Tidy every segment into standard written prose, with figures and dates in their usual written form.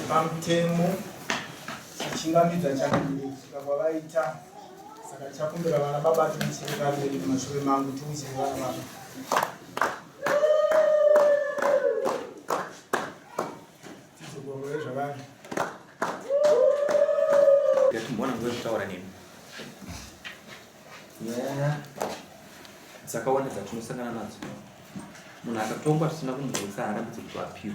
Pamutemo tichingamidza changamire kusvika kwavaita saka tichakumbira vana baba timuchiri vaviri mumashure mangu tiuchiri vana baba tidzogorore zvavari Ngatimboona nguva yekutaura nemi. Nyaya dzakawanda dzatinosangana nadzo. Munhu akatongwa zvisina kumugutsa haarambidze kuti appeal.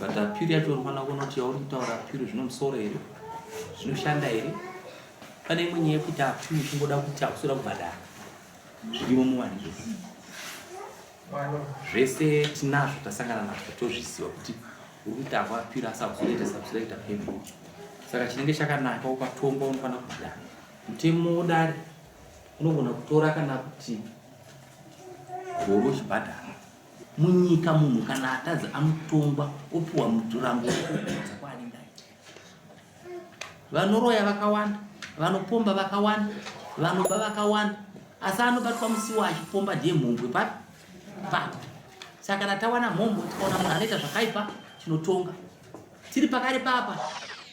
But appeal yacho unofanira kuona kuti yauri kutaura appeal zvine musoro here? Zvinoshanda here? Pane imwe nyaya yekuti appeal uchingoda kuti hakusi kuda kubhadhara. Zvirimo muvanhu izvozvo. Zvese tinazvo tasangana nazvo tozviziva kuti uri kuita hako appeal asi hakusi kuita subscribe payment. Saka chinenge chakanaka ukatongwa unofanira kubhadhara. Mutemo wodare unogona kutora kana kuti gore uchibhadhara. Munyika munhu kana atadza anotongwa opiwa muturango wekubvunza kwaanenge aita. Vanoroya vakawanda, vanopomba vakawanda, vanoba vakawanda, asi anobatwa musiwo achipomba ndiye mhombwe papi papi. Saka kana tawana mhombwe tikaona munhu anoita zvakaipa tinotonga. Tiri pakare papa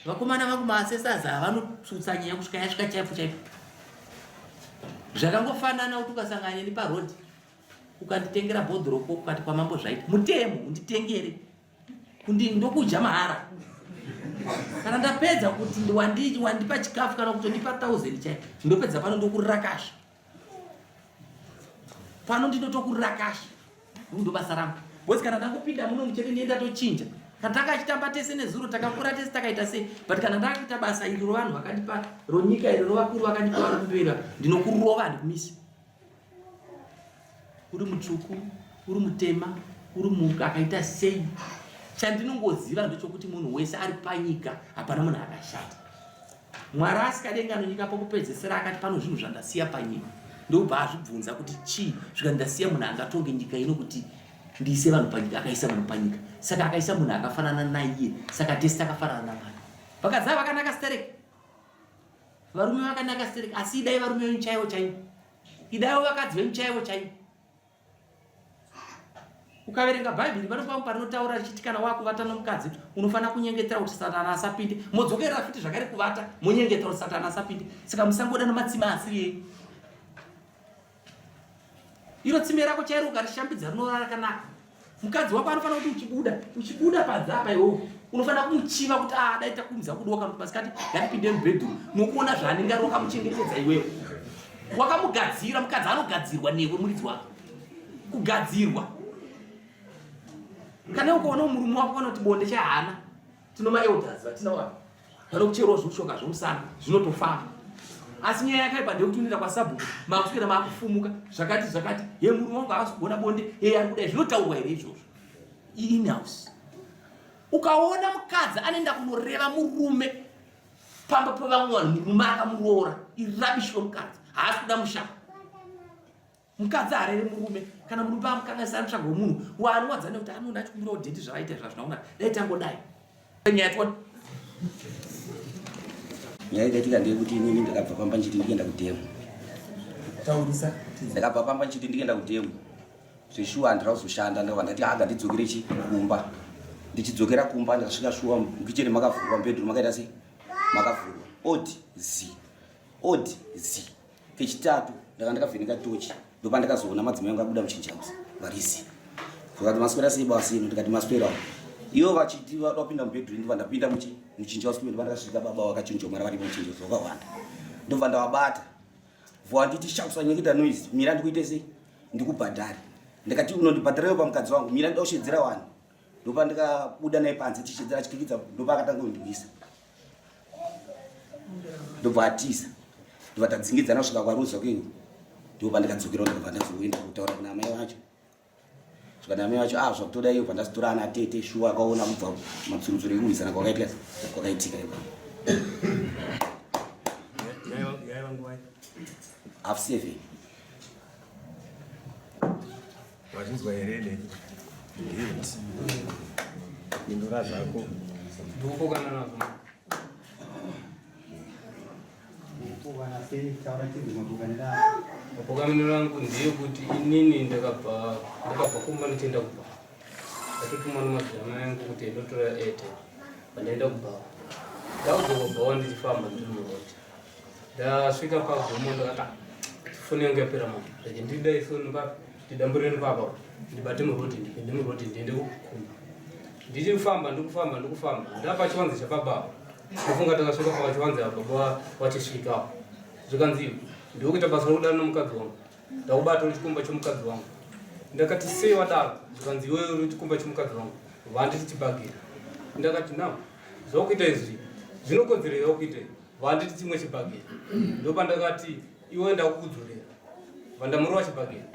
vakomana vangu maassessors ava vanotsutsa nyaya kusvika yasvika chaipo chaipo. Zvakangofanana kuti ukasangana neni paroad ukanditengera bhodhoro ko ukati kwamambo zvaita mutemo unditengere kundi ndokudya mahara kana ndapedza kuti wandi wandipa chikafu kana kutondipa 1000 chai ndopedza pano ndokurakasha pano ndinotokurakasha ndo basa rangu because kana ndangopinda muno muchete ndiye ndatochinja kana takachitamba tese nezuro takakura tese takaita sei but kana ndakuita basa iri rovanhu vakandipa ronyika iri rovakuru vakandipa vari kumberi ndinokurova handikumisi uri mutsvuku uri mutema uri muka akaita sei chandinongoziva ndechokuti munhu wese ari panyika hapana munhu akashata mwari asikadenga nonyika pokupedzesera akati pano zvinhu zvandasiya panyika ndobva azvibvunza kuti chii zvika ndasiya munhu angatonge nyika ino kuti ndiise vanhu panyika akaisa vanhu panyika saka akaisa munhu akafanana naiye saka tese takafanana namwari vakadzi ava vakanaka stereki varume vakanaka stereki asi idai varume venyu chaivo chaivo idaiwo vakadzi venyu chaivo chaivo ukaverenga bhaibheri pano pamwe parinotaura richiti kana wakuvata nomukadzi unofanira kunyengetera kuti satani asapinde modzokerera futi zvakare kuvata monyengetera kuti satani asapinde saka musangoda nomatsime asiri enyu iro tsime rako chairo ukarishambidza rinorara rakanaka mukadzi wako anofanira kuti uchibuda uchibuda panze apa iwowo unofanira kumuchiva kuti ah dai takumza kudiwa kana kuti masikati ngatipinde mubedroom nokuona zvaanenge ari wakamuchengetedza iwewe wakamugadzira mukadzi anogadzirwa newe muridzi wako kugadzirwa kana ukaona murume wako kana kuti bonde chahana tino maelders vatina wani vanokucherawo zvimushoka zvomusana zvinotofamba asi nyaya yakaipa ndeyekuti unoenda kwasabhuku makuswera makufumuka zvakati zvakati ye murume wangu haasi kugona bonde ye ari kudai zvinotaurwa here izvozvo inhouse ukaona mukadzi anoenda kunoreva murume pamba pevamwe vanhu murume akamuroora irabishi wemukadzi haasi kuda musha Mukadzi haarere murume kana murume amukanganisa anotsvaga wemunhu waanowadza nekuti anoona achikumbirawo dheti zvavaita izvo hazvina kunaka dai tangodai nyaya tiona nyaya ikaitika ndeyekuti inini ndakabva pamba nchiti ndikuenda kudhemu taurisa ndakabva pamba nchiti ndikuenda kudhemu zveshuwa handira kuzoshanda ndakabva ndati aga ndidzokere chi kumba ndichidzokera kumba ndakasvika shuwa mukicheni makavhurwa mubedroom makaita sei makavhurwa odi zi odi zi Kechitatu ndanga ndakavheneka tochi ndopandakazoona madzimai angu abuda muchinjauzi varisi vakati maswera sei basi ino ndikati maswera ivo vachiti vapinda mubedroom ndobva ndapinda muchinjauzi kume ndopandakasvika baba vakachinjomara vari muchinjauzi vakawanda ndobva ndavabata vowanditi shakusanyekita noise mira ndikuite sei ndikubhadhare ndikati unondibhadharayo pamukadzi wangu mira ndida kushedzera vanhu ndopandikabuda naye panze tichishedzera achikikidza ndopaakatanga kundibisa. Ndobva atiza. Ndobva tadzingidzana kusvika kwaRuza kuyo. Ndipo pandikadzokera ndobva ndazoenda kutaura kuna amai vacho. Zvikati amai vacho ah zvakutoda iyo pandazitora ana tete shuwa akaona kubva matsurutsuru ekurwisana kwakaitika kwakaitika iko. Yaiva nguvai? 7:30. Wazvinzwa here ne? Guilt. Pindura zvako. Ndikupokana nazvo. Mapokaniro angu ndeyekuti inini ndakabva ndakabva kumba ndichienda kubhawa. Ndatotumwa nemadzimai angu kuti ndotora airtime. Pandaenda kubhawa. Ndakudzoka kubhawa ndichifamba ndiri muroad. Ndasvika pagomo ndakati ah, foni yangu yapera mama. Ndati ndidai foni papi ndidambure nepapa ndibate muroad ndipinde muroad ndiende kumba. Ndichifamba ndikufamba ndikufamba ndapachivanze chapababa. Ndofunga takasvika pachivanze apa baba vachisvika apo. Zvikanzi ndikuita basa rokudana nomukadzi wangu. Ndakubata uri chikomba chomukadzi wangu. Ndakati sei wadaro? Zvikanzi iwewe uri chikomba chomukadzi wangu. Vanditi chibhagera. Ndakati now zvakuita izvi zvinokodzerera kuita vanditi chimwe chibhagera. Ndopandakati iwe ndakukudzorera. Vandamurova chibhagera.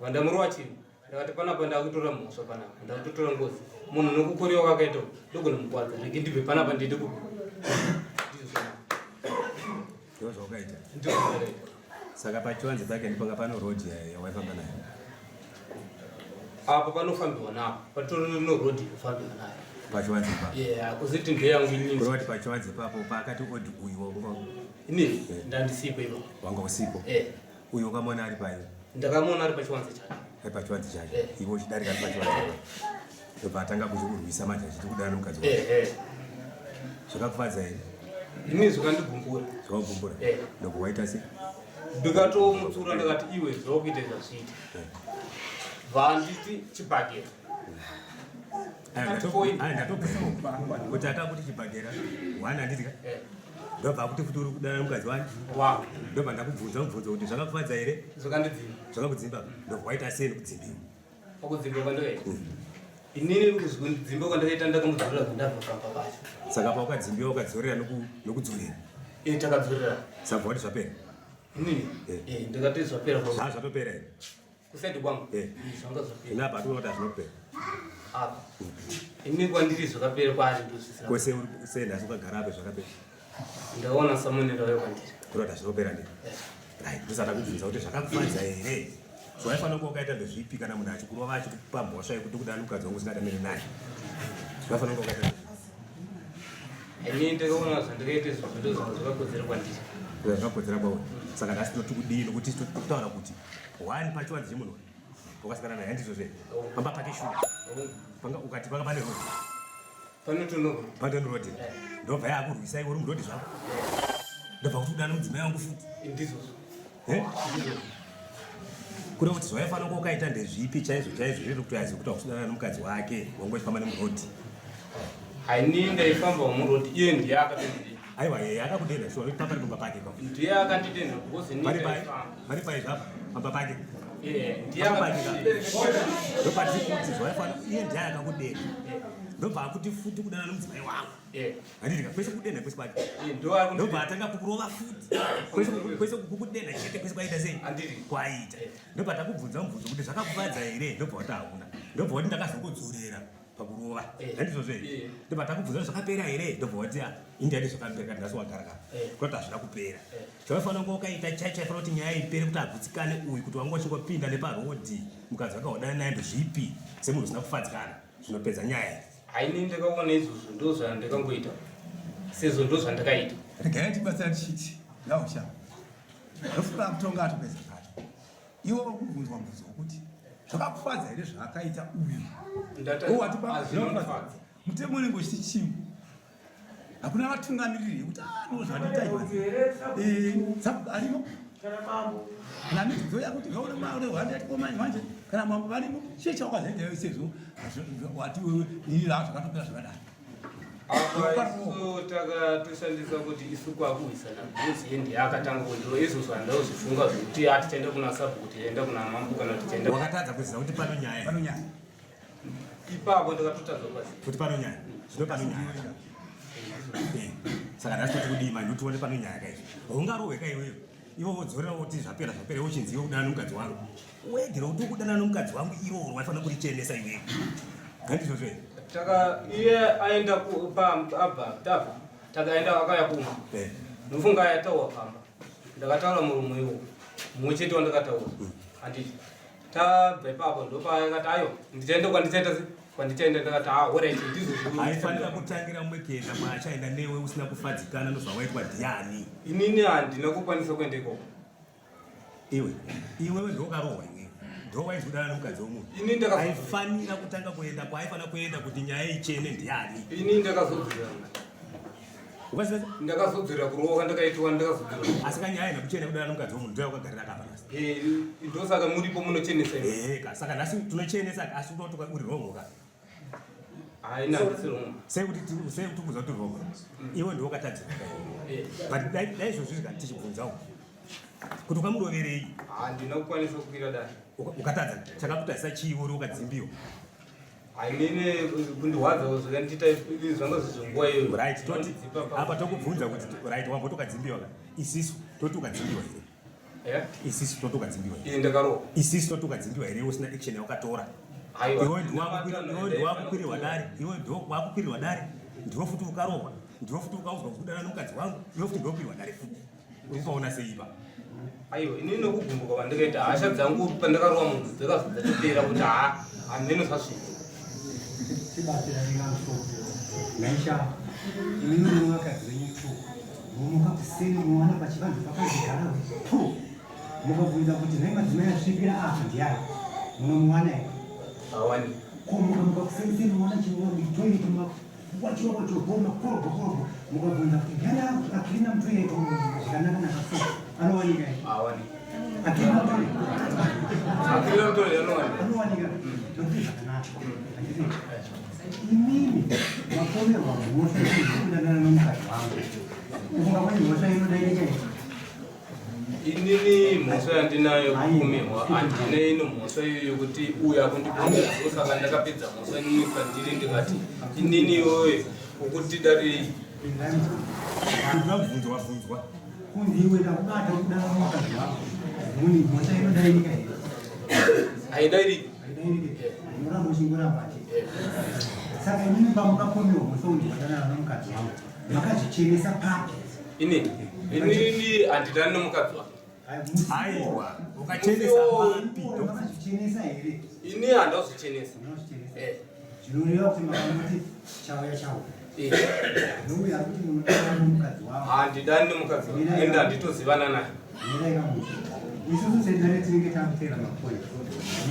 Vandamurova chimwe. Ndakati panapa ndakutora mhosva panapa ndakutotora ngozi munhu nokukorewa kwakaita uku ndogona mukwadza rege ndibve panapa ndiende kupi ndizvo zvawakaita ndizvo zvandakaita saka pachivanze pake ndipanga pano road yawaifamba nayo apa panofambiwa napo patori no road inofambiwa nayo pachivanze ipapo yeah kuziti ndeyangu inini kureva kuti pachivanze ipapo paakati odi uyu wanga inini ndandisipo ipapo wanga usipo eh Uyo ukamuona ari pai? Ndakamuona ari pachiwanze chake. Ari pachiwanze chake. Eh. Iwe uchidarika ari pachiwanze. Ndobva atanga kuchikurwisa manje achiti kudana nomukadzi wako. Eh eh. Zvakakufadza here? Ini zvakandigumbura. Zvakakugumbura? Eh. Ndobva waita sei? Ndikatomutsura ndakati iwe zvakuita zvazviita. Eh. Vanditi chibhagera. Ndatobva kuti akakuti chibhagera one handiti ka? Eh. Ndobva akuti futi uri kudana mukadzi wani? Wangu. Ndobva ndakubvunza mubvunzo kuti zvakakufadza here? Zvakandidzimba. Zvakakudzimba. Ndobva waita sei nekudzimbiwa? Pakudzimba kwandakaita. Inini kudzimba kwandakaita ndakamudzorera kwandabva pamba pacho. Saka paukadzimbiwa ukadzorera nokudzorera. Eh takadzorera. Saka wati zvapera? Inini? Eh. Eh ndakati zvapera. Zvazvatopera here? Kusaidi kwangu. Eh. Zvanga zvapera. Ina apa tinoona kuti hazvina kupera. Apa. Ini kwandiri zvakapera kwaari ndozvisina. Kwese uri sei nhasi ukagara apa zvakapera. Ndaona samonero ayo kwandiri. Kureva kuti hazvina kupera ndii. Eh. Right, ndosaka ndakubvunza kuti zvakakufadza here? Zvawaifanira kunge wakaita ndezvipi kana munhu achikurova achikupa mhosva yekuti kuda mukadzi wangu usingadanani naye? Zvawaifanira kunge wakaita ndezvipi? Ini ndakaona zvandakaita izvo ndozvanga zvakakodzera kwandiri. Zvakakodzera kwauri. Saka nhasi tinoti kudii nokuti tinotaura kuti one pachiwanzi chemunhu wakasangana naye handizvo zve pamba pake shuwa panga ukati panga pane road panotono road ndobva yakurwisa iwe uri muroad zvako ndobva kuti udana mudzimai wangu futi ndizvozvo eh? kuda kuti zvawaifanira kunge wakaita ndezvipi chaizvo chaizvo zvinoita kuti azive kuti wakusudanana nomukadzi wake wangu achifamba nemuroad haini ndaifamba muroad iye ndiye akatondidena aiwa yeye akakudena shuwa nokuti papa pamba pake pa ndiye akandidena because ini vari pai ndaifamba vari pai zvapa pamba pake Eh, ndiye pamba pake ka akandidena ndopatiri kuti zvawaifanira iye ndiye akakudena ndobva akuti futi kudanana nomudzimai wangu Eh, handiti ka kwese kudenha kwese kwacho eh, ndo ari ndobva kundidena. atanga kukurova futi kwese kukudenha chete kwese kwaita sei Handiti. kwaita Eh. ndobva takubvunza mubvunzo kuti zvakakufadza here ndobva wati hauna ndobva wati ndakazokudzorera pakurova Eh. handizvozvo here Eh. ndobva takubvunza kuti zvakapera here ndobva wati ah, ini ndati zvakapera kati nhasi wagara ka Eh. kuti hazvina kupera Eh. chawaifanira kunge wakaita chai chaifanira kuti nyaya ipere kuti agutsikane uyu kuti wanga uchingopinda neparodhi mukadzi wake wadana naye ndozvipi semunhu usina kufadzikana zvinopedza nyaya iyi Haini ndakaona izvozvo ndozvandakangoita sezvo ndozvandakaita. Regai tibatsira tichiti ngausha. Ndofunga kutonga atopedza kare. Iwe uri kubvunzwa mubvunzo wekuti zvakakufadza here zvaakaita uyu? Ndata Wati pa hazvinondifadza. Mutemo unenge uchiti chii? Hakuna vatungamiriri yekuti ah no zvandiita izvi. Eh, sabhuku arimo. Kana miti dzoya kuti vaone mare wandati ko manje manje kana mambo varimo chii chawakazoita iwe sezvo wati wewe ini la zvakatopera zvakadai. Apa isu takatoshandisa kuti isu kwakuwisana because iye ndiye akatanga kundiro izvozvo handauzvifunga zvekuti ati tichaenda kuna sabhuku tichaenda kuna mambo kana tichaenda Wakatadza kuziva kuti pano nyaya. Pano nyaya. Ipapo ndakatotadza kubatsira. Kuti pano nyaya. Zvino pano nyaya. Eh. Saka nhasi toti kudii manje utione pano nyaya kaizvi. Ungarohwe ka iwewe. Iwe wodzorera woti zvapera zvapera wochinzi iwe kudana nomukadzi wangu. Wegera kuti ukudana nomukadzi wangu iroro waifanira kurichenesa iwewe. Handizvozvo here? Taka iye aenda abva tabva takaenda akauya kumba. Eh. Ndofunga ayataura pamba. Ndakataura murume iwo. Mumwe chete wandakataura. Handiti. Tabva ipapo ndopaakati ayo ndichaenda kwandichaita se kwandichaenda ndakati ah alright ndizvo zviri. Aifanira kutangira mumwe kuenda kwaachaenda newe usina kufadzikana nozvawaitwa ndiani. Inini handina kukwanisa kuenda ikoko. Iwe iwewe ndokarohwa iwewe ndowainzi kudana nemukadzi wemunhu. Ini ndakazo Aifanira kutanga kuenda kwaaifanira kuenda kuti nyaya ichene ndiani. Ini ndakazodzorera. Ukasiza Ndakazodzorera kurohwa kwandakaitwa ndakazodzorera. asi kanyaya haina kuchena kudana nemukadzi wemunhu ndoyawakagarira kapa nhasi. Eh, ndosaka muripo munochenesa imi. Ehe ka saka nhasi tinochenesa asi unotoka uri wrong ka. Haina handisi wrong. Sei kuti sei kuti kuza kuti wrong. Iwe ndiwe wakatadzira ka iwe. Eh, But dai dai izvozvi zvika tichibvunzawo. Kuti ukamuroverei handina kukwanisa kukwira dare. Ukatadza chakakutadzisa chii uri ukadzimbiwa. Hainini kundirwadza zvakandiita zvanga zvizvo nguva iyoyo. Right toti apa tokubvunza kuti right wamboti ukadzimbiwa ka. Isisu toti ukadzimbiwa here? Eh? Isisu toti ukadzimbiwa here? Ini ndakarohwa. Isisu toti ukadzimbiwa here usina action yawakatora? Aiwa. Iwe ndiwakukwirirwa dare, iwe ndiwakukwirirwa dare, ndiwe futi ukarohwa, ndiwe futi ukaudzwa kuti kudana nomukadzi wangu, iwe futi ndiwokwirirwa dare futi. Uri kupaona sei ipa? Aiwa, inini nokugumbuka kwandakaita hasha dzangu pandakarova munhu dzakabva dzatopera kuti ha hameno zvasvika. Tibatsirane kamusoro. Naisha, imimi nevakadzi venyu tu. Momuka kuseni mowana pachivanze pakazigara tu. Mukabvunza kuti nhai madzimai asvipira apa ndiani? Munomuwana here? Hawani. Ko mukamuka kuseni seni moona chitoilet wachiwa wachohoma korobho korobho mukabvunza kuti ndiani akirina mutoilet zvakanaka naka so anowanika here? Hawani. Akirina mutoilet. Akirina mutoilet anowanika. Anowanika. Nokuti zvakanaka. Handiti? Imimi mapomerwa mhosva yekudanana nomukadzi wangu. Kufunga kwenyu mhosva inodairika here? Inini mhosva yandinayo kupomerwa handina ino mhosva iyoyo yokuti uyu akundipomera ndosaka ndakapedza mhosva inini kwandiri ndikati inini iyoyo ukuti dari Kubva mubvunzo wabvunzwa. Kunzi iwe ndakubata kudana nomukadzi wako. Muni mhosva inodairika here? Haidairiki. Haidairike. Unoramba uchingoramba chete. Saka inini pamukapomerwa mhosva kunzi wadanana nomukadzi wangu, makazvichenesa papi? Ini inini handidani nomukadzi wake. Aiwa, ukachenesa papi? Makazvichenesa here? Ini handazvichenesa. Unozvichenesa. Eh. Zvinoreva kuti makangoti chauya chauya. Eh. Nouya ari kuti munodana nomukadzi wangu. Handidani nomukadzi wake. Ende handitozivana naye. Mirai kamuti. Isusu sedare tinenge takuteera mapoint.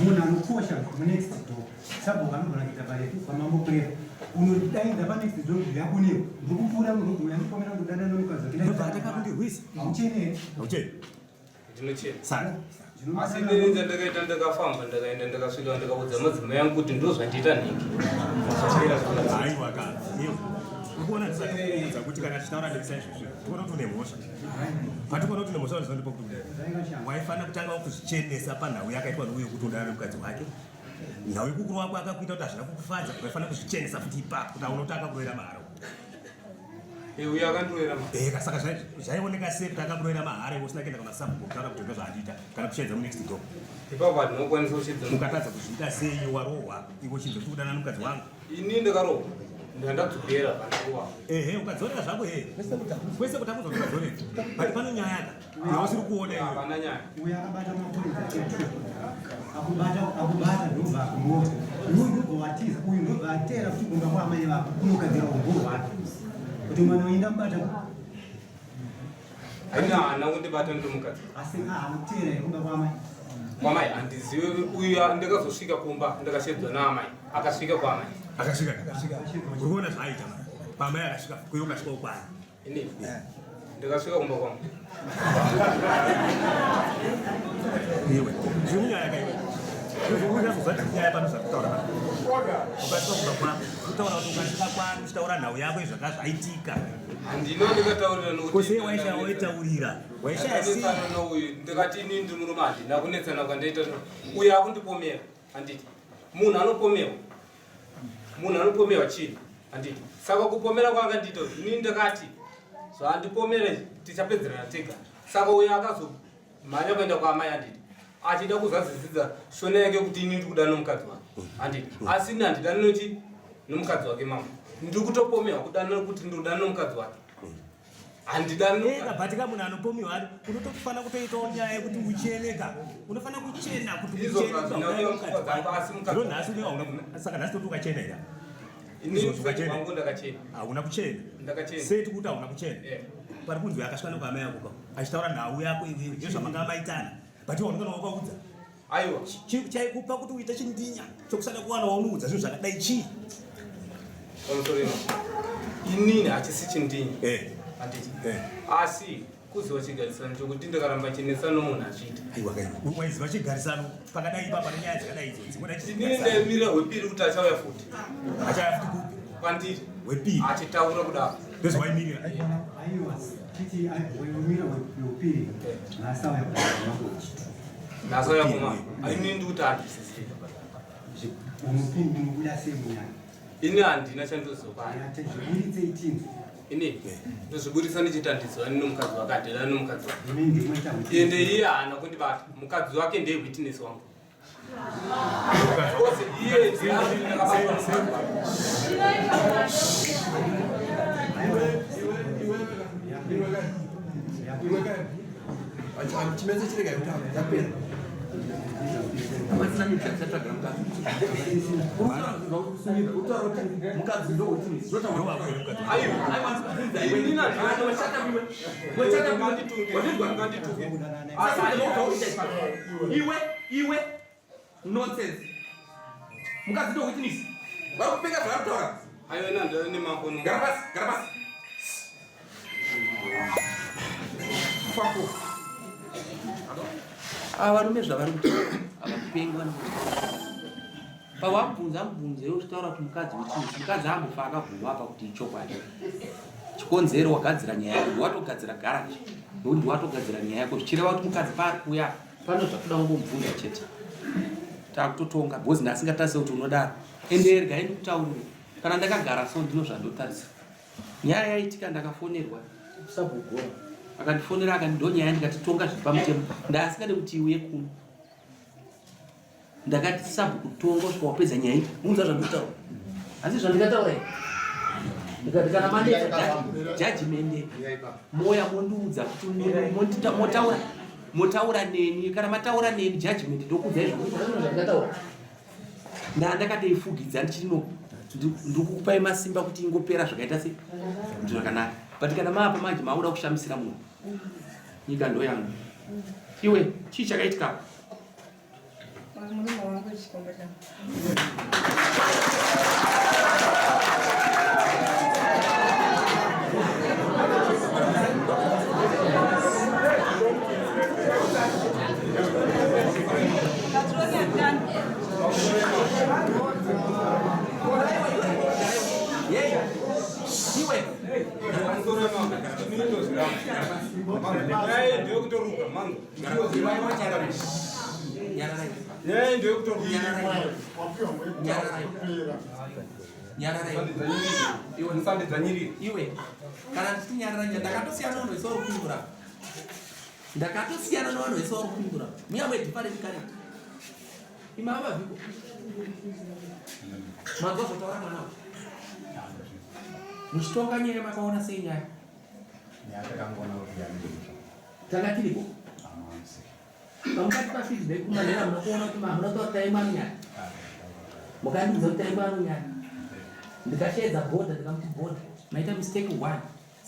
Munhu anokosha munext door. Sabhuku anogona kuita parefu kwamambo kureva. Unodaidza panext door kuti yakunewo. Ndiri kupfuura muroad yandipomera kudana nomukadzi wake. Ndobva atanga kundirwisa. Hauchene here? Hauchene. Ndinochena. Saka Asi inini chandakaita ndakafamba ndakaenda ndakasvika ndakaudza madzimai angu kuti ndozvandiita nhingi. Aiwa ka. Iwe. Ukuona ndisati kuti kana tichitaura ndebisa izvozvo. Tikuona kuti une mhosva. Patikuona kuti une mhosva ndizvo ndipo kuti waifanira kutanga kuzvichenesa panhau yakaitwa nouyo kuti udana nemukadzi wake. Nhau yekukuru wako akakuita kuti hazvina kukufadza, waifanira kuzvichenesa futi ipapo kuti aone kuti akakurovera mahara. Eh, uyo akandirovera mahara. Eh, saka zvaioneka sei kuti akakurovera mahara iwe usina kuenda kana sabhuku kutaura kuti ndozvaandiita kana kushaidza munext door. Ipapo handinokwanisa kushaidza. Ukatadza kuzviita sei warohwa iwe uchinzi kuti kudana nemukadzi wangu. Ini ndakarohwa. Ndandadzokera pandarohwa. Ehe, ukadzorera zvako he. Kwese kutakudzwa kuti ukadzorera. But pano nyaya ka. Yausiri kuona iwe. Hapana nyaya. Uyo akabata mapoints ake. Akubata akubata ndobva akumota. Uyu ndobva watiza, uyu ndobva atera futi kumba kwaamai vako kunogadzira umburu hwake. Kuti mwana uyu ndamubata. Haina haana kundibata ndomukadzi. Asi haana kuteera here kumba kwaamai? Kwamai handizive uyu ndakazosvika kumba ndakashedzwa naamai. Akasvika kwaamai. Akasvika. Uri kuona zvaaita mani. Kwamai akasvika kuyo ukasvika ukwani. Ini ndakasvika kumba kwangu. Iwe zviri munyaya ka iwe. Zviri nyaya pano zvakutaura pano. Ukasvika kumba kwako kutaura kuti ukasvika kwani uchitaura nhau yako izvaka zvaitika. Handina ndikataurira nokuti Ko sei waishaya waitaurira? Waishaya sei? Ndakanetsana nouyu ndikati ini ndiri murume handina kunetsana kwandaita uyu akundipomera handiti munhu anopomerwa munhu anopomerwa chinhu handiti saka kupomera kwaangandiita ini ndakati Zvaandipomere tichapedzerana tega. Saka uyo akazomhanya kuenda kwaamai handiti achida kuzazizidza shona yake kuti ini ndiri kuda nomukadzi wake handiti asi ini handidani nochi nomukadzi wake mama ndiri kutopomerwa kudana kuti ndiri kudana nomukadzi wake handidani Ega but ka munhu anopomiwa ari unotofanira kutoitawo nyaya yekuti ucheneka unofanira kuchena kuti Izvo uchene zvazvina kuti uye mukadzi wako, asi mukadzi zvino nhasi unenge hauna saka nhasi toti ukachena here Inini Izvozvo kusati ukachena. kwangu ndakachena. Hauna kuchena. Ndakachena. Sei tikuti hauna kuchena? Eh. Pari kunzi akasvika nekuhama yako ka achitaura nhau yako iwewe nezvamanga maitana. But iwe unongana wakaudza. Aiwa. Chaikupa kuti uite chindinya chokusada kuwana waunoudza zvinhu zvakadai chii? Pamusoro ino. Inini hachisi chindinya. Eh. Handiti. Eh. Asi kuziva chigarisano chokuti ndikaramba chinetsa nomunhu azviita. Aiwa kai. Waiziva chigarisano pakadai ipapa nenyaya dzakadai idzodzi. Ngoda Inini chigarisano. ndaimirira hwepiri kuti achauya futi. Achauya futi kupi? Kwandiri. Hwepiri. Achitaura kudaro. Ndozvawaimirira. Aiwa, titi weumira weupiri nhasi auya kumama wechitu. Nhasi auya kumama. Inini ndikuti handisisi. Unopinda unobuda sei munyaya? Ini handina chandinoziva. Zviburitsei tinzwe. Ini ndozviburitsa ndichiti handizivani nomukadzi wake handidani nomukadzi wake. Imi ndimoita Ende iye haana kundibata. Mukadzi wake ndiye witness wangu. Because iye ndiye ndakabatwa nomukadzi wake. Chimese chirega kutamba yapera. Mukadzi ndokuti iwe iwe nonsense mukadzi ndo witness vari kupenga zvavari kutaura Aiwa nandani nemakono. gara pasi gara pasi fako ava varume zvavari kutaura havakupengi vanokuti pawamubvunza mubvunzo iwe uchitaura kuti mukadzi witness mukadzi ambofa akabvuma apa kuti ichokwadi chikonzero wagadzira nyaya yako watogadzira garaji nokuti ndiwatogadzira nyaya yako zvichireva kuti mukadzi paari kuuya pano zvakuda kungomubvunza chete takutotonga because ndasingatarise kuti unodaro ende regai ndikutaurire kana ndakagara so ndino zvandotarisa nyaya yaitika ndakafonerwa sabhugora akandifonera akandi ndo nyaya ndikati tonga zviri pamutemo ndaasingade kuti iuye kuno ndakati sabhuku tonga kusvika wapedza nyaya iyi unza zvandikutaura asi zvandikataura iyi ndikati kana mandiita judgment moya mondiudza kuti motaura motaura neni kana mataura neni judgment ndokuudza izvo zvandikataura ndandakatoifugidza ndichino ndikukupai masimba kuti ingopera zvakaita sei kuti zvakanaka but kana maapa manje mauda kushamisira munhu nyika ndo yangu iwe chii chakaitika Murume wangu chikomba changu. Iwe Nyaya ndeyekutoruka mangu. Nyaya ndeyekutoruka. Iwe Musandidzvanyirire. iwe kana ndichiti nyarara nyaya ndakatosiyana nevanhu vese vari kupindura ndakatosiyana nevanhu vese vari kupindura muya wedifferent character imava vhiko manzwa zvotaura mwana uyu muchitonga nyaya makaona sei nyaya tanga tiripo pamukati pafeedback kumanhera muna kuona kuti hamuna kutaura taimba nyaya mukandiudza kuti taimba nyaya ndikasheedza bhodha ndikamuti bhodha maita mistake one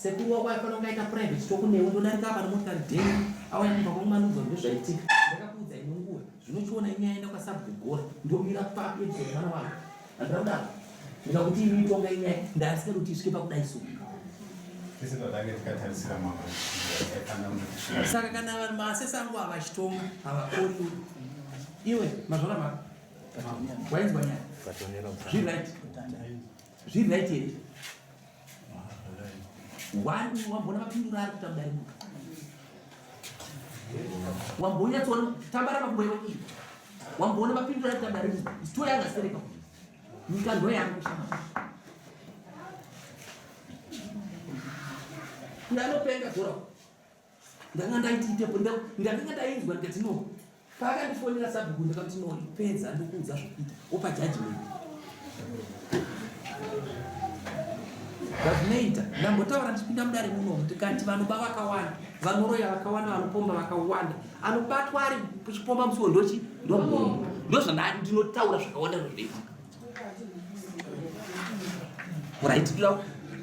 sekuru wako aifanira kunge aita private talk newe ndodarika apa nemotikari dheni auya kumba kwangu mandiudza kuti ndozvaitika ndakakuudza ino nguva zvinochiona inyaya enda kwasabhugora ndomira papi edison mwana wangu handina kudaro ndikakuti ini tonga inyaya ndaasingadi kuti isvike pakudai so Tese tatange tikatarisira mama aifanira kunge saka kana vanhu maasesi angu avachitonga havakoni iwe mazvona mako wainzwa nyaya zviri right zviri right here one wamboona mapinduro ari kuita mudare muno wambonyatsoona tambara makumbo iwe iyi wamboona mapinduro ari kuita mudare muno story yanga sipereka nyika ndo yangu shama. Ndanopenga gora. Ndanga ndaitiitepo ndakanga ndainzwa ndikati no. Paakandifonera sabhuku ndakati no ipedza ndokuudza zvokuita opa judgment. Zvazvinoita ndambotaura ndichipinda mudare muno ndikati vanoba vakawanda vanoroya vakawanda vanopomba vakawanda anobatwa ari kuchipomba musuwo ndochi ndobomba ndozvandinotaura zvakawanda zvinoitika Right,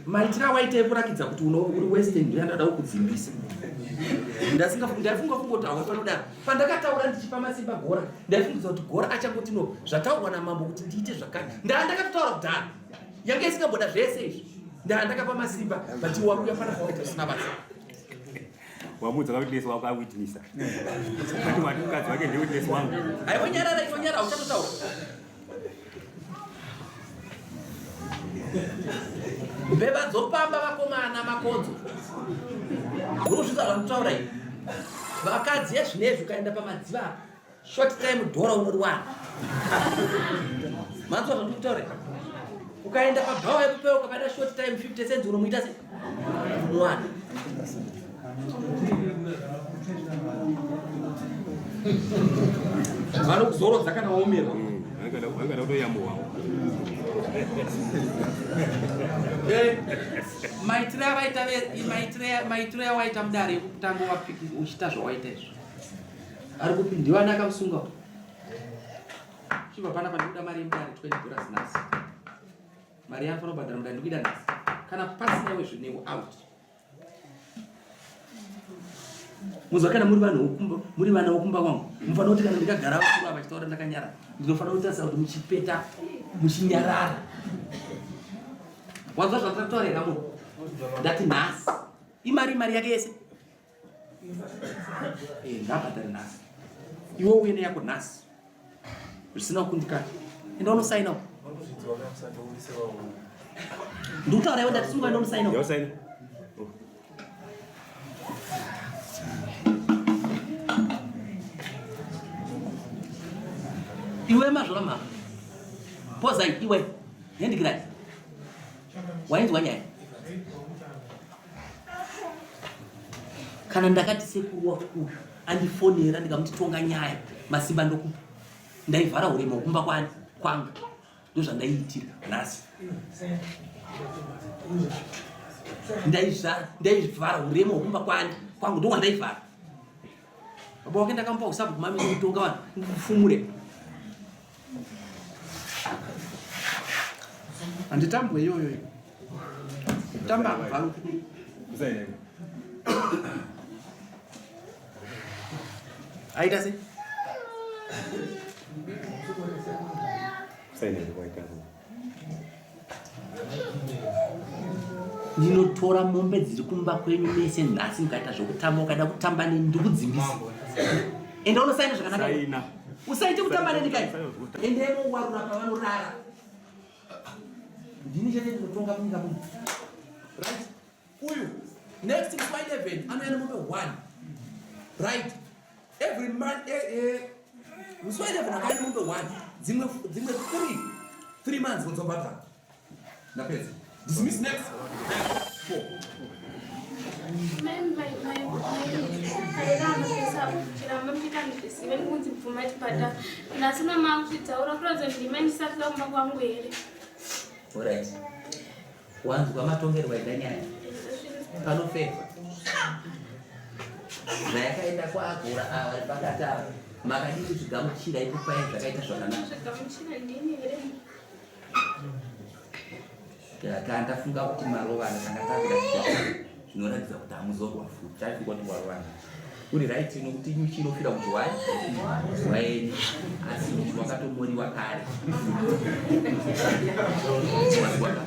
maitiro awaita ekurakidza kuti uri western ndoya ndada kukudzimbisa ndaifunga kungoti hawe panodaro pandakataura ndichipa masimba gora ndaifungidza kuti gora achangoti no zvataurwa namambo kuti ndiite zvakati ndaa ndakatotaura kudhara yange isingamboda zvese izvi ndaa ndakapa masimba but wakuya pana pawaita zvisina basa wamuudza witness wako awitnessa ati wati mukadzi wake ndewitness wangu aiwa nyarara iwe nyarara uchatotaura mbeva dzopamba vakomana makodzo urikuzvisa zvanotaura iyi vakadzi yezvinezvi ukaenda pamadziva apa short time dhora unoriwana manzwa zvandiri kutaura ukaenda pabhawa yekupewa ukabata short time 50 cents unomuita se unowana vanokuzorodza kana waomerwa vangada kutoyambuwawo eh, maitiro avaita maitiro awaita mudare yekutanga uchiita zvawaita izvo ari kupi ndiwani akamusunga chibva pana pandikuda mari yemudare 20 dollars nhasi mari yaanofanira kubhadhara mudare ndikuida nhasi kana pasina wezvinewo out muzwa kana muri vanhu vokumba muri vana vokumba kwangu mufanira kuti kana ndikagara vakuru ava vachitaura ndakanyarara ndinofanira kutarisa kuti muchipeta muchinyarara wanzwa zvandiri kutaura here munhu ndati nhasi imari imari yake yese eh, ngabhadhare nhasi iwe uye neyako nhasi zvisina kukundikana enda unosaina uko ndikutaura iwe ndati sunga enda unosaina uko iwe mazvora mhaka poza iwe hendikirai wainzwa nyaya kana ndakati sekuru wako uyu andifonera ndikamuti tonga nyaya masimba ndokupa ndaivhara urema hwekumba kwani kwangu ndozvandaiitira nhasi ndaivhara urema hwekumba kwani kwangu ndohwandaivhara baba wake ndakamupa usabvu kumamisa kutonga vanhu ndikufumure handitambwe iyoyo tamba akubva aita sei ndinotora mombe dziri kumba kwenyu mese nhasi mukaita zvokutamba ukada kutamba neni ndikudzimbisa enda unosaina zvakanaka usaite kutamba neni kai endai mowarura pavanorara ndini chete ndinotonga munyika muno right uyu next musi wa 11 anouya nemombe 1 right every month eh, eh, musi wa 11 akauya nemombe 1 dzimwe dzimwe 3 3 months vodzobhadhara ndapedza dismiss next 4 nhasi mama akuzvitaura kuratidza ndima ndisafika kumba kwangu here Alright. Wanzwa matongerwo aita nyaya panofeva zvayakaenda kwaagora ava vari pakati ava makadii kuzvigamuchira ipo paye zvakaita zvakanaka Tandafunga kuti marovana tanga takuda kuita zvinoratidza kuti hamuzorwa futi taifunga kuti warovana uri right nokuti nyuchi inofira kuti wai waeni asi nyuchi wakatomoriwa kare Wazwaka.